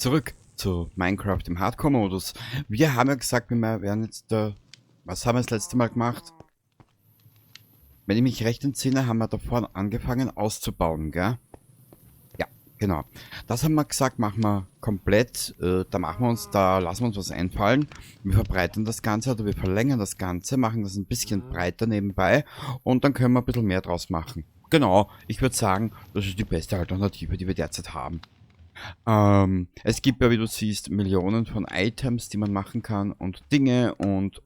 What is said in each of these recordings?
Zurück zu Minecraft im Hardcore-Modus. Wir haben ja gesagt, wir werden jetzt da. Was haben wir das letzte Mal gemacht? Wenn ich mich recht entsinne, haben wir davor angefangen auszubauen, gell? Ja, genau. Das haben wir gesagt, machen wir komplett. Da machen wir uns, da lassen wir uns was einfallen. Wir verbreitern das Ganze oder wir verlängern das Ganze, machen das ein bisschen breiter nebenbei und dann können wir ein bisschen mehr draus machen. Genau, ich würde sagen, das ist die beste Alternative, die wir derzeit haben. Es gibt ja, wie du siehst, Millionen von Items, die man machen kann und Dinge und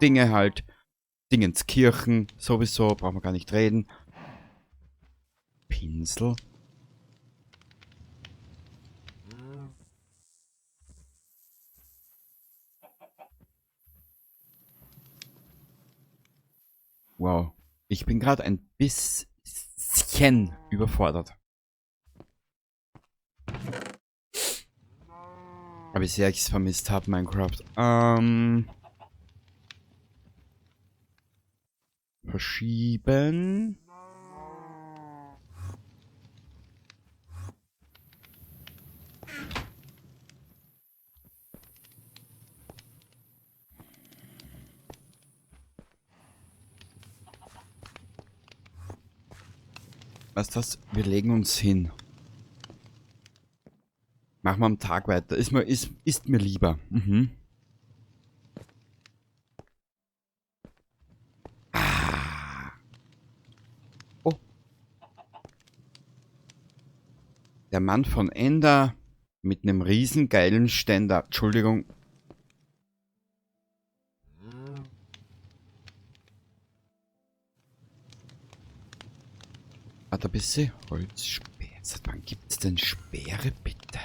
Dinge halt. Dingenskirchen, sowieso, brauchen wir gar nicht reden. Pinsel. Wow, ich bin gerade ein bisschen überfordert. Aber wie sehr ich es vermisst habe, Minecraft. Verschieben. Weißt du was? Wir legen uns hin. Machen wir am Tag weiter. Ist mir lieber. Mhm. Ah. Oh. Der Mann von Ender mit einem riesengeilen Ständer. Entschuldigung. Warte ein bisschen. Holzspeer. Seit wann gibt's denn Speere, bitte?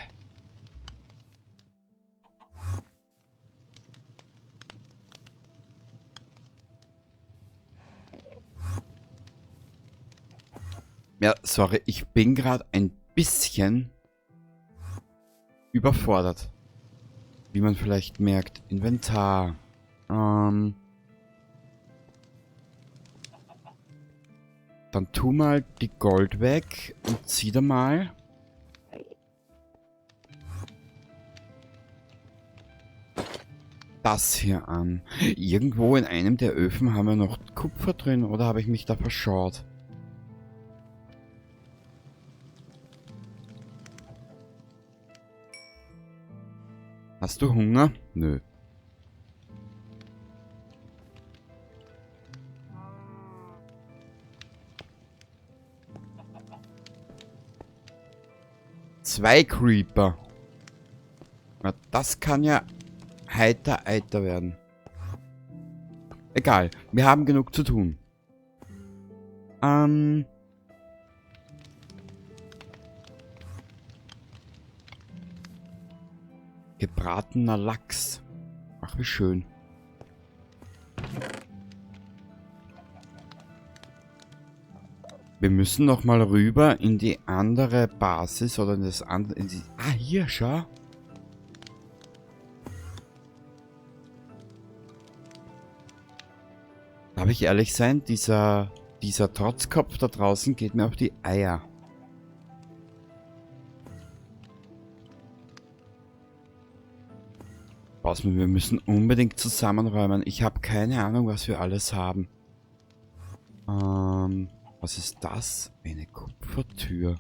Ja, sorry, ich bin gerade ein bisschen überfordert. Wie man vielleicht merkt. Inventar. Dann tu mal die Gold weg und zieh da mal. Das hier an. Irgendwo in einem der Öfen haben wir noch Kupfer drin, oder habe ich mich da verschaut? Hast du Hunger? Nö. 2 Creeper. Na, das kann ja heiter eiter werden. Egal, wir haben genug zu tun. Gebratener Lachs. Ach, wie schön. Wir müssen noch mal rüber in die andere Basis oder in das andere... In die, ah, hier, schau. Darf ich ehrlich sein? Dieser Trotzkopf da draußen geht mir auf die Eier. Wir müssen unbedingt zusammenräumen. Ich habe keine Ahnung, was wir alles haben. Was ist das? Eine Kupfertür.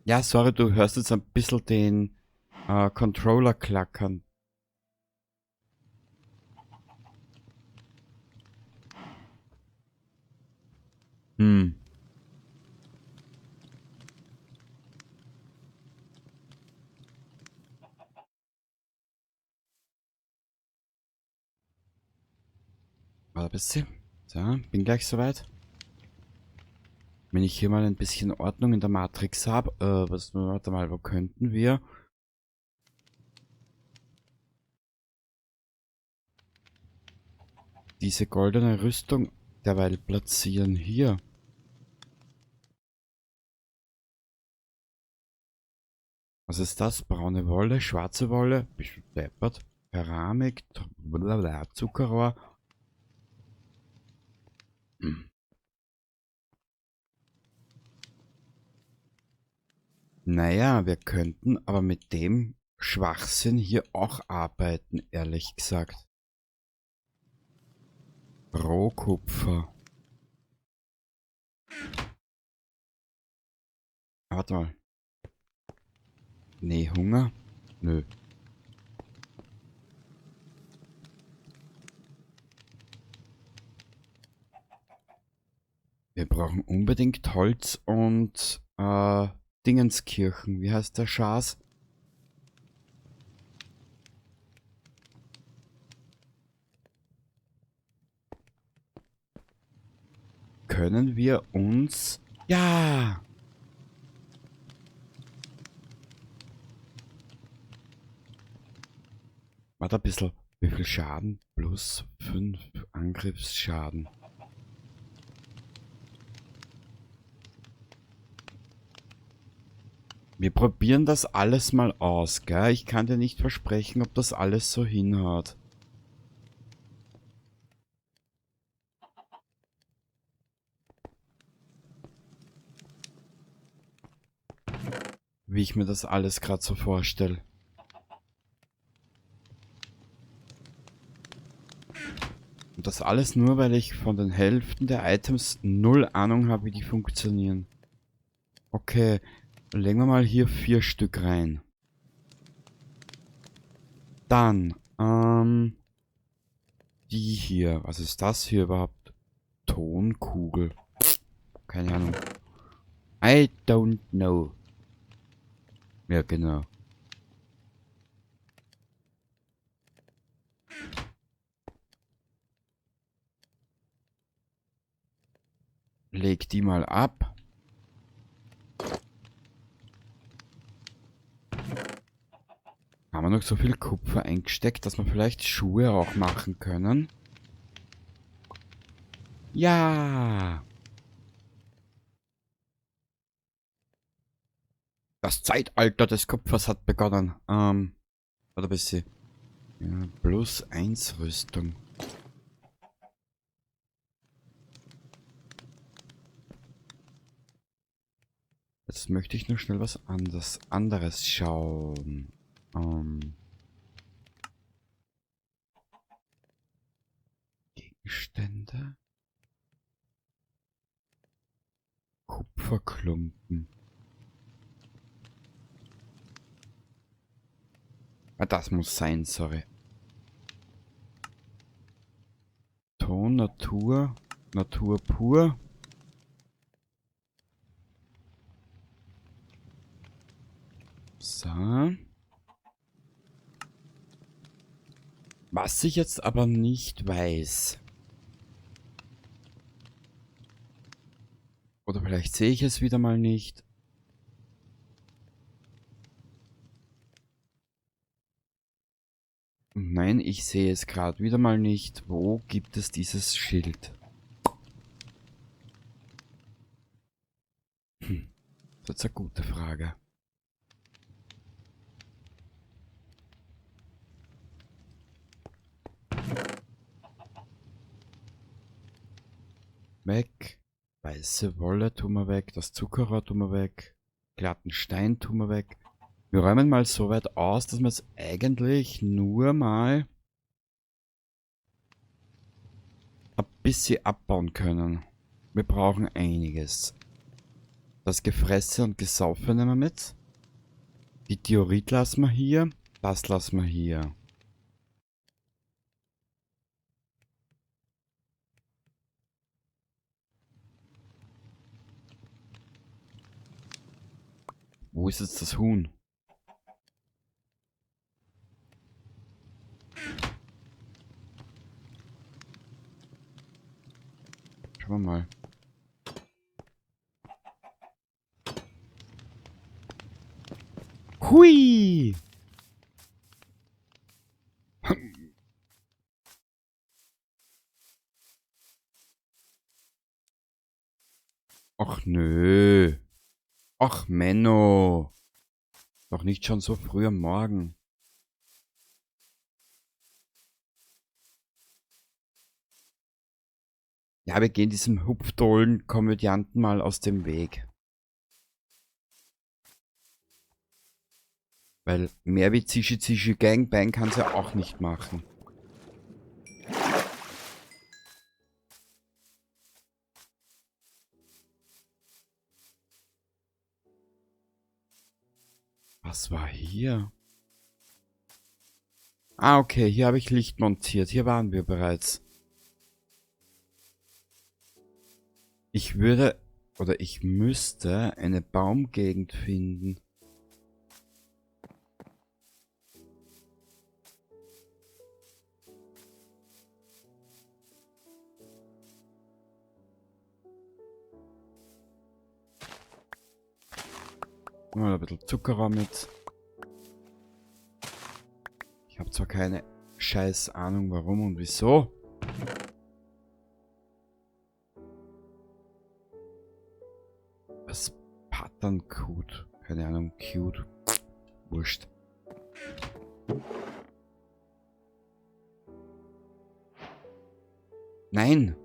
Ja, sorry, du hörst jetzt ein bisschen den Controller klackern. Warte ein bisschen. So, bin gleich soweit. Wenn ich hier mal ein bisschen Ordnung in der Matrix hab, warte mal, wo könnten wir? Diese goldene Rüstung derweil platzieren hier. Was ist das? Braune Wolle, schwarze Wolle? Bist du deppert? Keramik, blablabla, Zuckerrohr. Hm. Naja, wir könnten aber mit dem Schwachsinn hier auch arbeiten, ehrlich gesagt. Rohkupfer. Warte mal. Nee, Hunger? Nö. Wir brauchen unbedingt Holz und Dingenskirchen. Wie heißt der Schaß? Können wir uns... Ja! Warte ein bisschen. Wie viel Schaden? Plus 5 Angriffsschaden. Wir probieren das alles mal aus, gell? Ich kann dir nicht versprechen, ob das alles so hinhaut. Wie ich mir das alles grad so vorstelle. Und das alles nur, weil ich von den Hälften der Items null Ahnung habe, wie die funktionieren. Okay, legen wir mal hier 4 Stück rein. Dann, die hier. Was ist das hier überhaupt? Tonkugel. Keine Ahnung. I don't know. Ja, genau. Leg die mal ab. Haben wir noch so viel Kupfer eingesteckt, dass wir vielleicht Schuhe auch machen können? Ja! Das Zeitalter des Kupfers hat begonnen. Warte ein bisschen. Ja, plus 1 Rüstung. Jetzt möchte ich nur schnell was anderes schauen. Gegenstände. Kupferklumpen. Ah, das muss sein, sorry. Ton, Natur, Natur pur. So. Was ich jetzt aber nicht weiß. Oder vielleicht sehe ich es wieder mal nicht. Nein, ich sehe es gerade wieder mal nicht. Wo gibt es dieses Schild? Das ist eine gute Frage. Weg. Weiße Wolle tun wir weg. Das Zuckerrohr tun wir weg. Glatten Stein tun wir weg. Wir räumen mal so weit aus, dass wir es eigentlich nur mal ein bisschen abbauen können. Wir brauchen einiges. Das Gefresse und Gesaufe nehmen wir mit. Die Diorit lassen wir hier. Das lassen wir hier. Wo ist jetzt das Huhn? Schauen wir mal. Hui! Ach nö. Ach Menno. Doch nicht schon so früh am Morgen. Ja, wir gehen diesem hupfdohlen Komödianten mal aus dem Weg. Weil mehr wie Zischi Zischi Gangbang kann sie auch nicht machen. Was war hier? Ah, okay, hier habe ich Licht montiert. Hier waren wir bereits. Ich würde, oder ich müsste eine Baumgegend finden. Mal ein bisschen Zuckerrohr mit. Ich habe zwar keine scheiß Ahnung warum und wieso. Was Pattern Cute? Keine Ahnung, cute. Wurscht. Nein!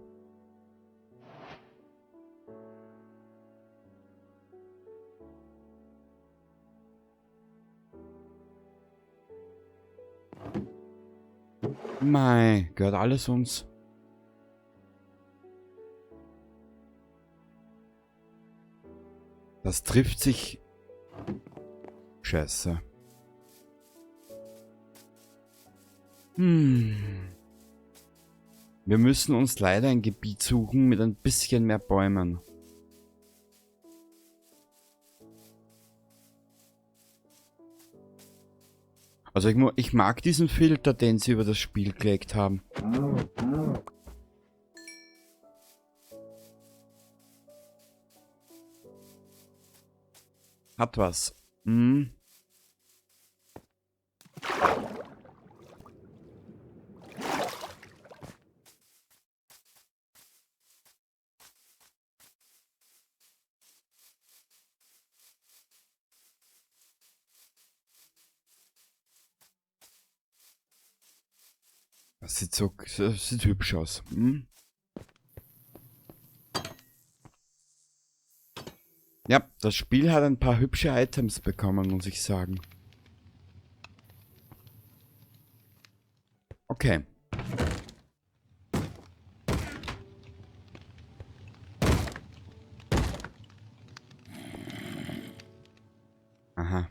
Mei, gehört alles uns. Das trifft sich. Scheiße. Wir müssen uns leider ein Gebiet suchen mit ein bisschen mehr Bäumen. Also ich mag diesen Filter, den sie über das Spiel gelegt haben. Hat was. Das sieht hübsch aus. Ja, das Spiel hat ein paar hübsche Items bekommen, muss ich sagen. Okay. Aha.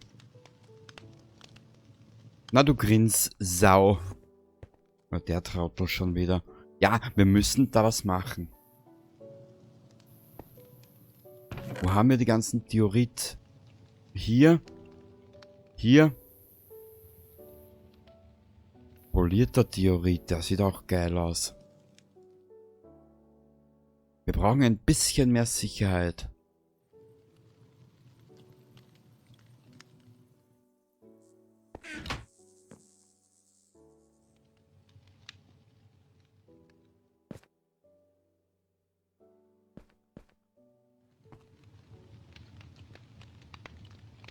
Na du Grins, Sau. Na, der Trottel schon wieder. Ja, wir müssen da was machen. Wo haben wir die ganzen Diorit? Hier. Hier. Polierter Diorit, der sieht auch geil aus. Wir brauchen ein bisschen mehr Sicherheit.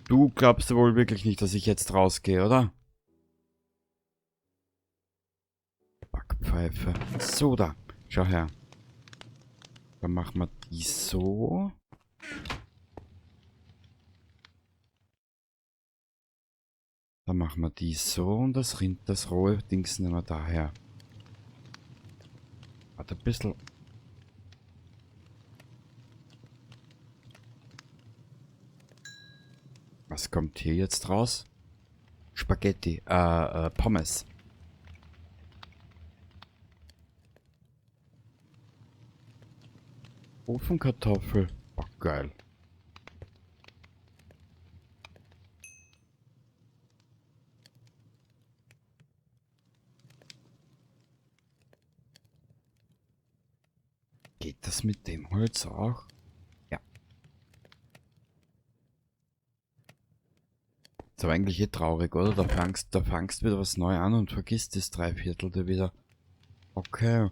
Du glaubst wohl wirklich nicht, dass ich jetzt rausgehe, oder? Backpfeife. So, da. Schau her. Dann machen wir die so. Dann machen wir die so und das Rind, das rohe Dings nehmen wir daher. Warte ein bisschen. Was kommt hier jetzt raus? Spaghetti, Pommes. Ofenkartoffel. Oh, geil. Geht das mit dem Holz auch? Ja. Ist aber eigentlich eh traurig, oder? Da fangst wieder was neu an und vergisst das Dreiviertel wieder. Okay.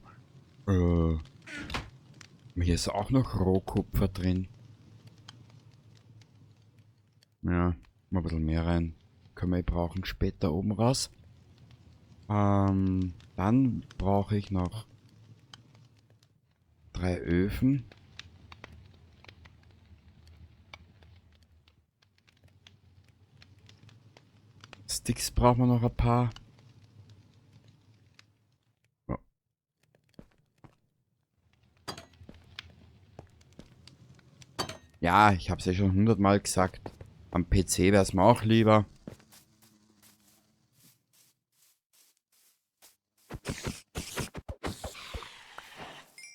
Hier ist auch noch Rohkupfer drin. Ja, mal ein bisschen mehr rein. Können wir eh brauchen später oben raus. Dann brauche ich noch Drei Öfen. Sticks brauchen wir noch ein paar. Oh. Ja, ich habe es ja schon 100-mal gesagt. Am PC wäre es mir auch lieber.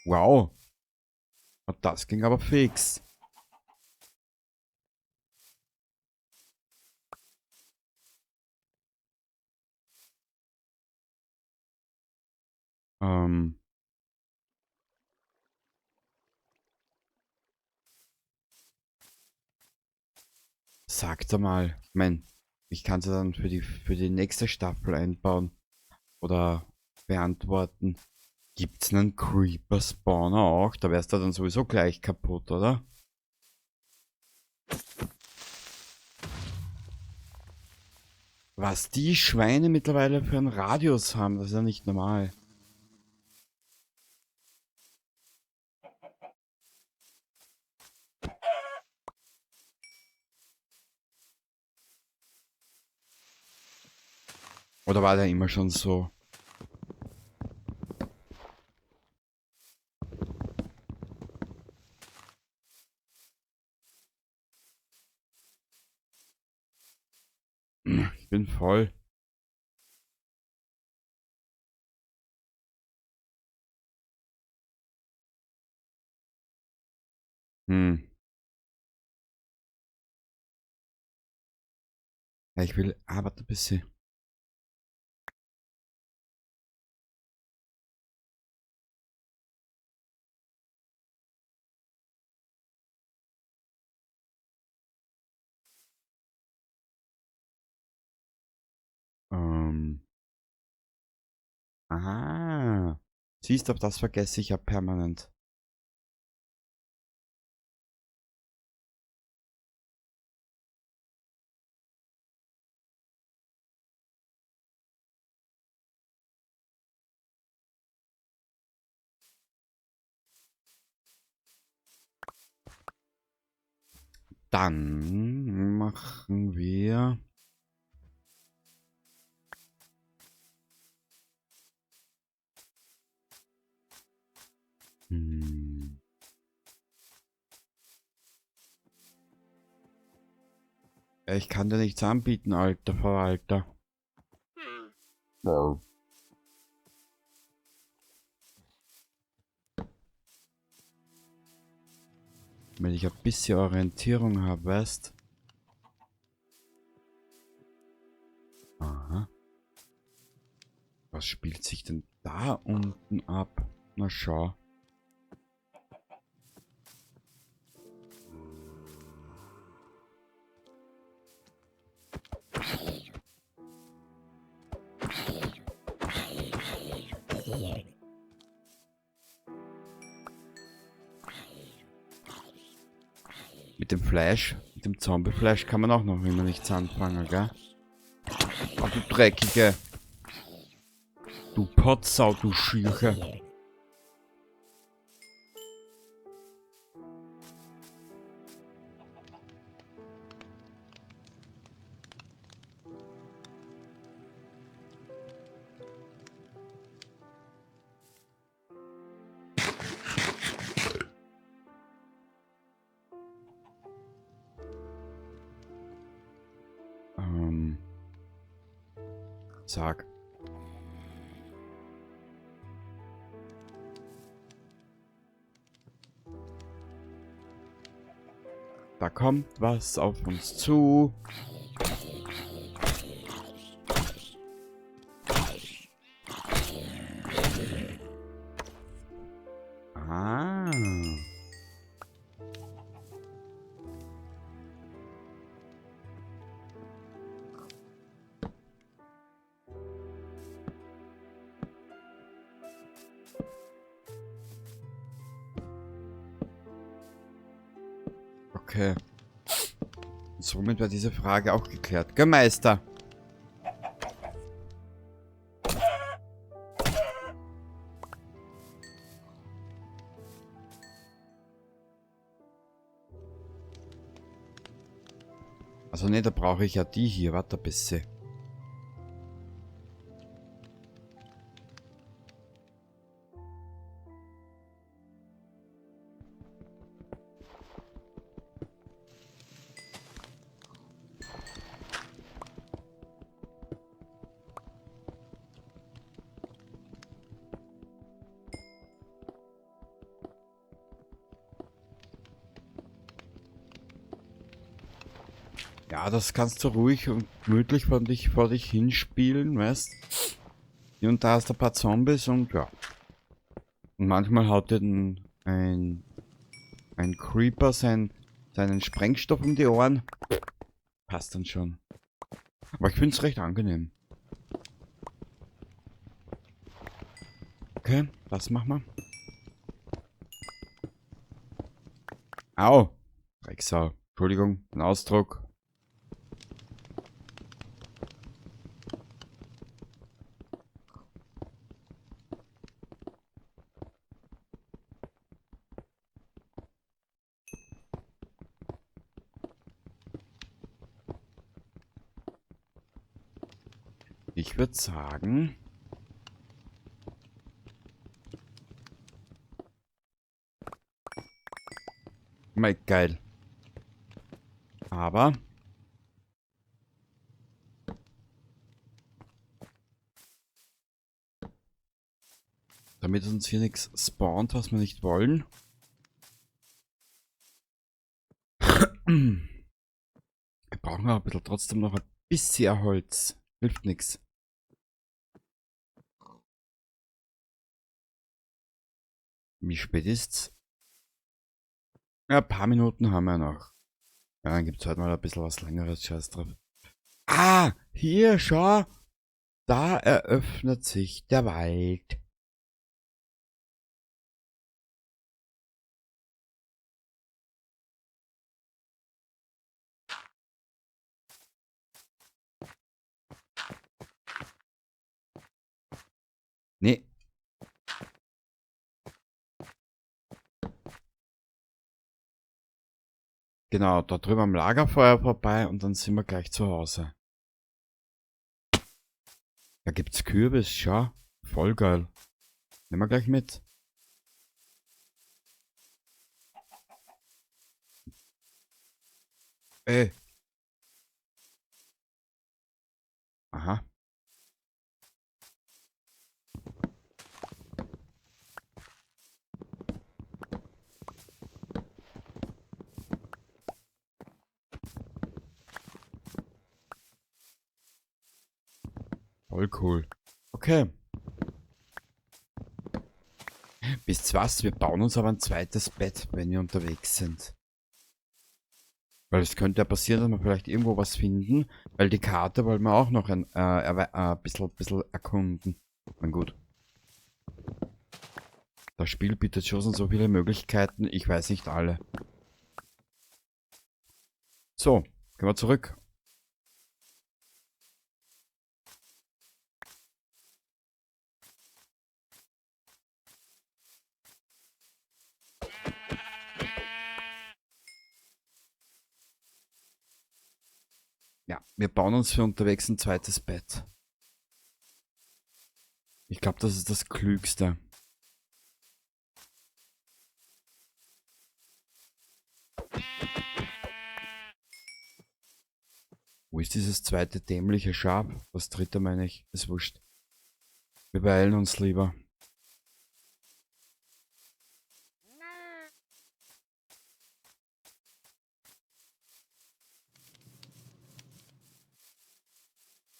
Wow. Und das ging aber fix. Sagt mal, ich mein, ich kann sie dann für die nächste Staffel einbauen oder beantworten. Gibt's einen Creeper Spawner auch? Da wärst du dann sowieso gleich kaputt, oder? Was die Schweine mittlerweile für einen Radius haben, das ist ja nicht normal. Oder war der immer schon so? Ich bin voll. Ja, ich will... Ah, warte ein bisschen. Aha. Siehst du, auf das vergesse ich ja permanent. Dann machen wir... Ja, ich kann dir nichts anbieten, alter Verwalter. Wow. Wenn ich ein bisschen Orientierung hab, weißt? Aha. Was spielt sich denn da unten ab? Na schau. Mit dem Fleisch, mit dem Zombie-Fleisch kann man auch noch immer nichts anfangen, gell? Ach du Dreckige! Du Potsau, du Schürche! Sag. Da kommt was auf uns zu. Ah. Okay. Und somit war diese Frage auch geklärt. Gell, Meister? Also ne, da brauche ich ja die hier. Warte ein bisschen. Ja, das kannst du ruhig und gemütlich vor dich hinspielen, weißt? Hier und da hast du ein paar Zombies und ja. Und manchmal haut dir ein Creeper seinen Sprengstoff um die Ohren. Passt dann schon. Aber ich find's recht angenehm. Okay, das machen wir. Au! Drecksau. Entschuldigung, den Ausdruck. Ich würde sagen, mal geil. Aber damit uns hier nichts spawnt, was wir nicht wollen. Wir brauchen aber ein bisschen, trotzdem noch ein bisschen Holz. Hilft nix. Wie spät ist's? Ja, ein paar Minuten haben wir noch. Ja, dann gibt's heute mal ein bisschen was längeres. Scheiß drauf. Ah, hier, schau. Da eröffnet sich der Wald. Nee. Genau, da drüben am Lagerfeuer vorbei und dann sind wir gleich zu Hause. Da gibt's Kürbis, schau. Voll geil. Nehmen wir gleich mit. Ey. Aha. Voll cool. Okay. Wisst ihr was? Wir bauen uns aber ein zweites Bett, wenn wir unterwegs sind. Weil es könnte ja passieren, dass wir vielleicht irgendwo was finden. Weil die Karte wollen wir auch noch ein bisschen erkunden. Na gut. Das Spiel bietet schon so viele Möglichkeiten. Ich weiß nicht alle. So, gehen wir zurück. Ja, wir bauen uns für unterwegs ein zweites Bett. Ich glaub, das ist das Klügste. Wo ist dieses zweite dämliche Schaf? Das dritte meine ich. Ist wurscht. Wir beeilen uns lieber.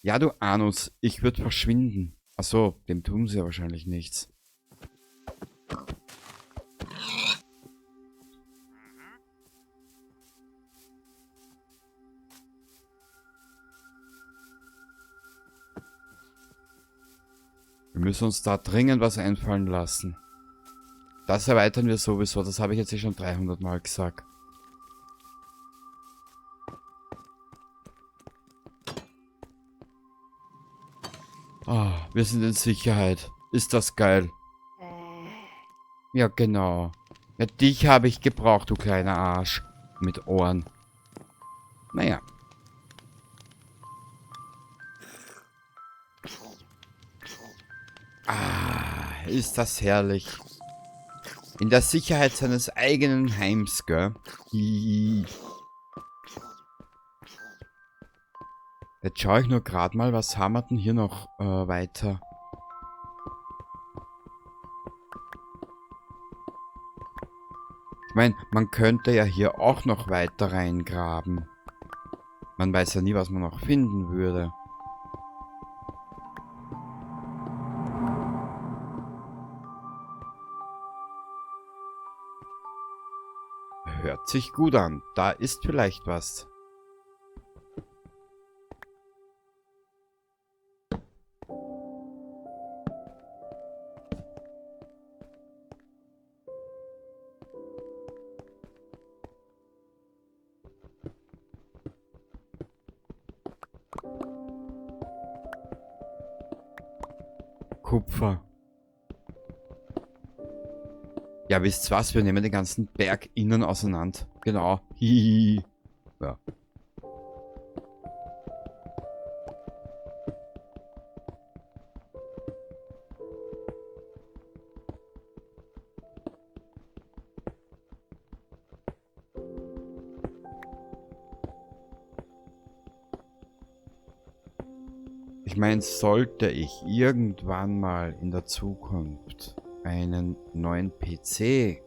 Ja, du Anus, ich würd verschwinden. Ach so, dem tun sie ja wahrscheinlich nichts. Wir müssen uns da dringend was einfallen lassen. Das erweitern wir sowieso, das habe ich jetzt eh schon 300 Mal gesagt. Ah, wir sind in Sicherheit. Ist das geil. Ja, genau. Ja, dich habe ich gebraucht, du kleiner Arsch. Mit Ohren. Naja. Ah, ist das herrlich. In der Sicherheit seines eigenen Heims, gell? Hihi. Jetzt schaue ich nur grad mal, was haben wir denn hier noch weiter? Ich mein, man könnte ja hier auch noch weiter reingraben. Man weiß ja nie, was man noch finden würde. Hört sich gut an. Da ist vielleicht was. Kupfer. Ja, wisst ihr was? Wir nehmen den ganzen Berg innen auseinander. Genau. Hihihi. Ja. Ich mein, sollte ich irgendwann mal in der Zukunft einen neuen PC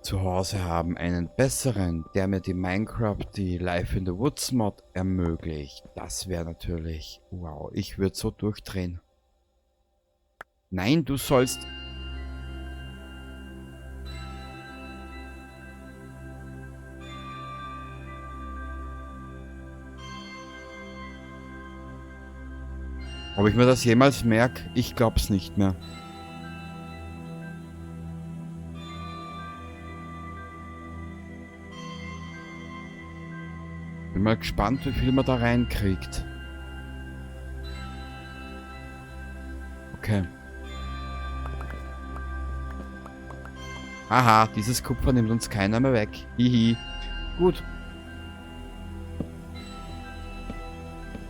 zu Hause haben, einen besseren, der mir die Minecraft, die Life in the Woods Mod ermöglicht, das wäre natürlich, wow, ich würd so durchdrehen. Nein, du sollst... Ob ich mir das jemals merk? Ich glaub's nicht mehr. Bin mal gespannt, wie viel man da reinkriegt. Okay. Aha, dieses Kupfer nimmt uns keiner mehr weg. Hihi. Gut.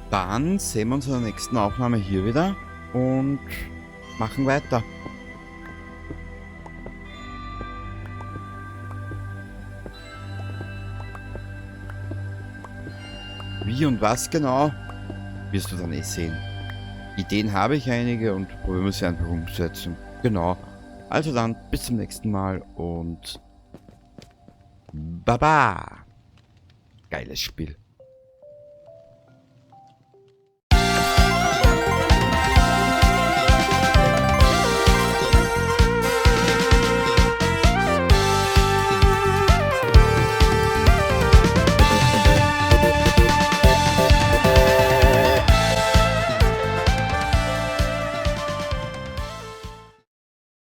Dann sehen wir uns in der nächsten Aufnahme hier wieder und machen weiter. Wie und was genau, wirst du dann eh sehen. Ideen habe ich einige und probieren wir sie einfach umsetzen. Genau. Also dann, bis zum nächsten Mal und Baba! Geiles Spiel.